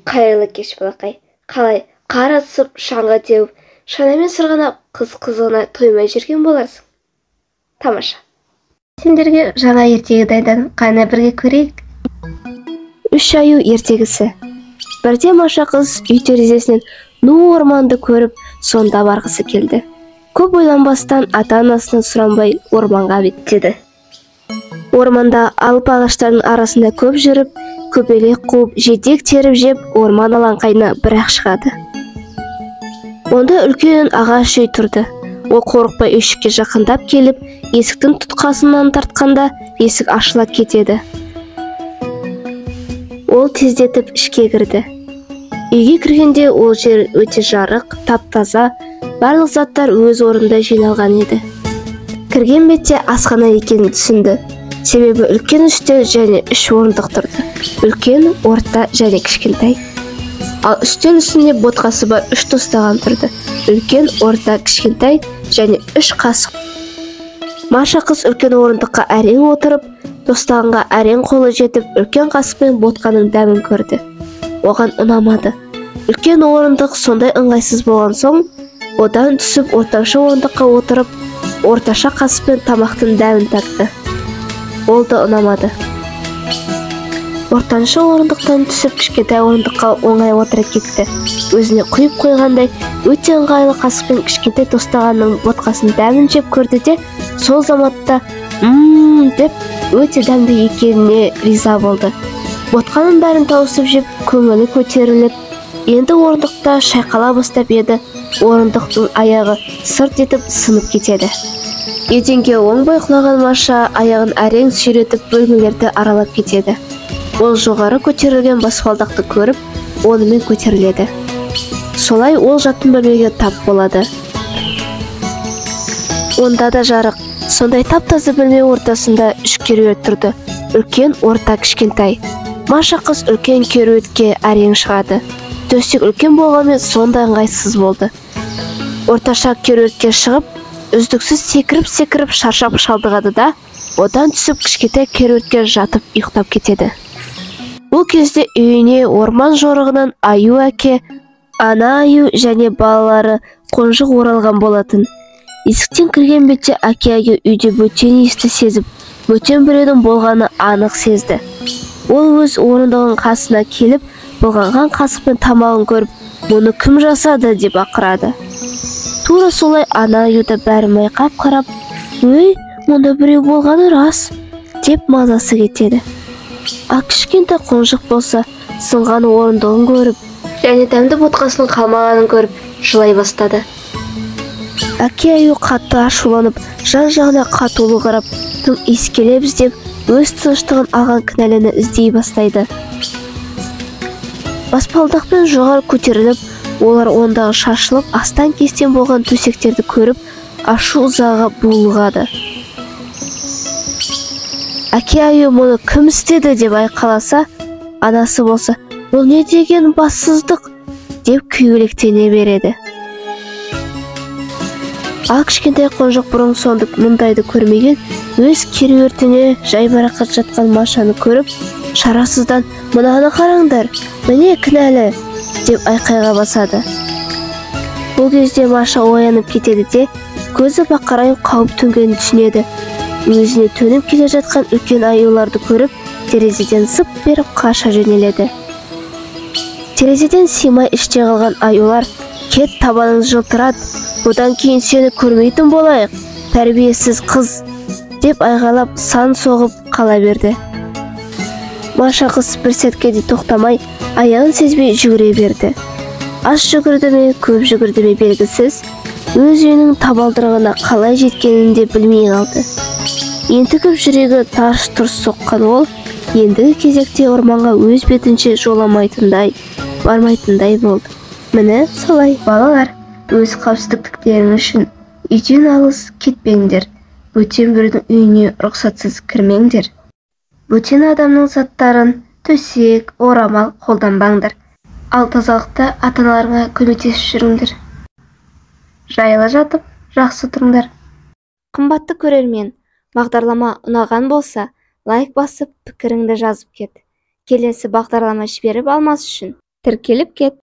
Қайырлы кеш, балақай! Қалай, қар асып, шаңғы теуіп, шанамен сырғанап, қыз қызығына тоймай жүрген боларсың. Тамаша. Сендерге жаңа ертегі дайындадым. Қане, бірге көрейік. Үш аю ертегісі. Бірде Маша қыз үй терезесінен ну орманды көріп, сонда барғысы келді. Көп ойланбастан, ата-анасынан сұранбай, орманға беттеді. Орманда алып ағаштардың арасында көп жүріп, көбелек қуып, жидек теріп жеп, орман алаңқайына бірақ шығады. Онда үлкен ағаш үй тұрды. Ол қорықпай үйшікке жақындап келіп, есіктің тұтқасынан тартқанда, есік ашыла кетеді. Ол тездетіп ішке кірді. Үйге кіргенде ол жер өте жарық, тап-таза, барлық заттар өз орнында жиналған еді. Кірген бетте асхана екенін түсінді. Себебі үлкен үстел және үш орындық тұрды. Үлкен, орта және кішкентай. Ал үстел үстінде ботқасы бар үш тостаған тұрды. Үлкен, орта, кішкентай және үш қасық. Маша қыз үлкен орындыққа әрең отырып, тостағанға әрең қолы жетіп, үлкен қасықпен ботқаның дәмін көрді. Оған ұнамады. Үлкен орындық сондай ыңғайсыз болған соң, одан түсіп, ортаншы орындыққа отырып, орташа қасықпен тамақтың дәмін татты. Ол да ұнамады. Ортаншы орындықтан түсіп, кішкентай орындыққа оңай отыра кетті. Өзіне құйып қойғандай өте ыңғайлы қасықпен кішкентай тостағанның ботқасының дәмін жеп көрді де, сол заматта «Ммм» деп, өте дәмді екеніне риза болды. Ботқаның бәрін тауысып жеп, көңілі көтеріліп, енді орындықта шайқала бастап еді, орындықтың аяғы сырт етіп сынып кетеді. Еденге оңбай құлаған Маша аяғын әрең сүйретіп, бөлмелерді аралап кетеді. Ол жоғары көтерілген баспалдақты көріп, онымен көтеріледі. Солай ол жатын бөлмеге тап болады. Онда да жарық, сондай тап-таза. Бөлме ортасында үш кереует тұрды: үлкен, орта, кішкентай. Маша қыз үлкен кереуетке әрең шығады. Төсек үлкен болғанмен, сондай ыңғайсыз болды. Орташа кереуетке шығып, үздіксіз секіріп-секіріп шаршап шалдығады да, одан түсіп, кішкентай кереуетке жатып ұйықтап кетеді. Бұл кезде үйіне орман жорығынан аю әке, ана аю және балалары Қонжық оралған болатын. Есіктен кірген бетте әке аю үйде бөтен иісті сезіп, бөтен біреудің болғаны анық сезді. Ол өз орындығының қасына келіп, былғанған қасықпен тамағын көріп, «Мұны кім жасады?» деп ақырады. Тура солай ана аю да бәрін байқап қарап, «Өй, мұнда біреу болғаны рас», деп мазасы кетеді. Ал кішкентай Қонжық болса, сынған орындығын көріп және дәмді ботқасының қалмағанын көріп, жылай бастады. Әке аю қатты ашуланып, жан-жағына қатулы қарап, тым иіскелеп іздеп, өз тыныштығын алған кінәліні іздей бастайды. Баспалдақпен жоғары көтеріліп, олар ондағы шашылып, астан-кестен болған төсектерді көріп, ашу ызаға булығады. Әке аю «Мұны кім істеді?» деп айқайласа, анасы болса, «Бұл не деген бассыздық?» деп күйгелектене береді. Ал кішкентай Қонжық бұрын соңды мұндайды көрмеген, өз кереуетіне жайбарақат жатқан Машаны көріп, шарасыздан, «Мынаны қараңдар, міне кінәлі!» деп айқайға басады. Бұл кезде Маша оянып кетеді де, көзі бақырайып, қауіп төнгенін түсінеді. Өзіне төніп келе жатқан үлкен аюларды көріп, терезеден зып беріп қаша жөнеледі. Терезеден сыймай іште қалған аюлар: «Кет, табаныңды жылтырат, бұдан кейін сені көрмейтін болайық, тәрбиесіз қыз!» деп айғайлап, сан соғып қала берді. Маша қыз бір сәтке де тоқтамай, аяғын сезбей жүгіре берді. Аз жүгірді ме, көп жүгірді ме, белгісіз, өз үйінің табалдырығына қалай жеткенін де білмей қалды. Ентігіп, жүрегі тарс-тұрс соққан ол ендігі кезекте орманға өз бетінше жоламайтындай, бармайтындай болды. Міне, солай, балалар, өз қауіпсіздіктеріңіз үшін үйден алыс кетпеңдер, бөтен біреудің үйіне рұқсатсыз кірмеңдер, бөтен адамның заттарын, төсек, орамал қолданбаңдар. Ал тазалықта ата-аналарыңа көмектесіп жүріңдер. Жайлы жатып, жақсы тұрыңдар. Қымбатты көрермен, бағдарлама ұнаған болса, лайк басып, пікіріңді жазып кет. Келесі бағдарлама жіберіп алмас үшін Тіркеліп кет.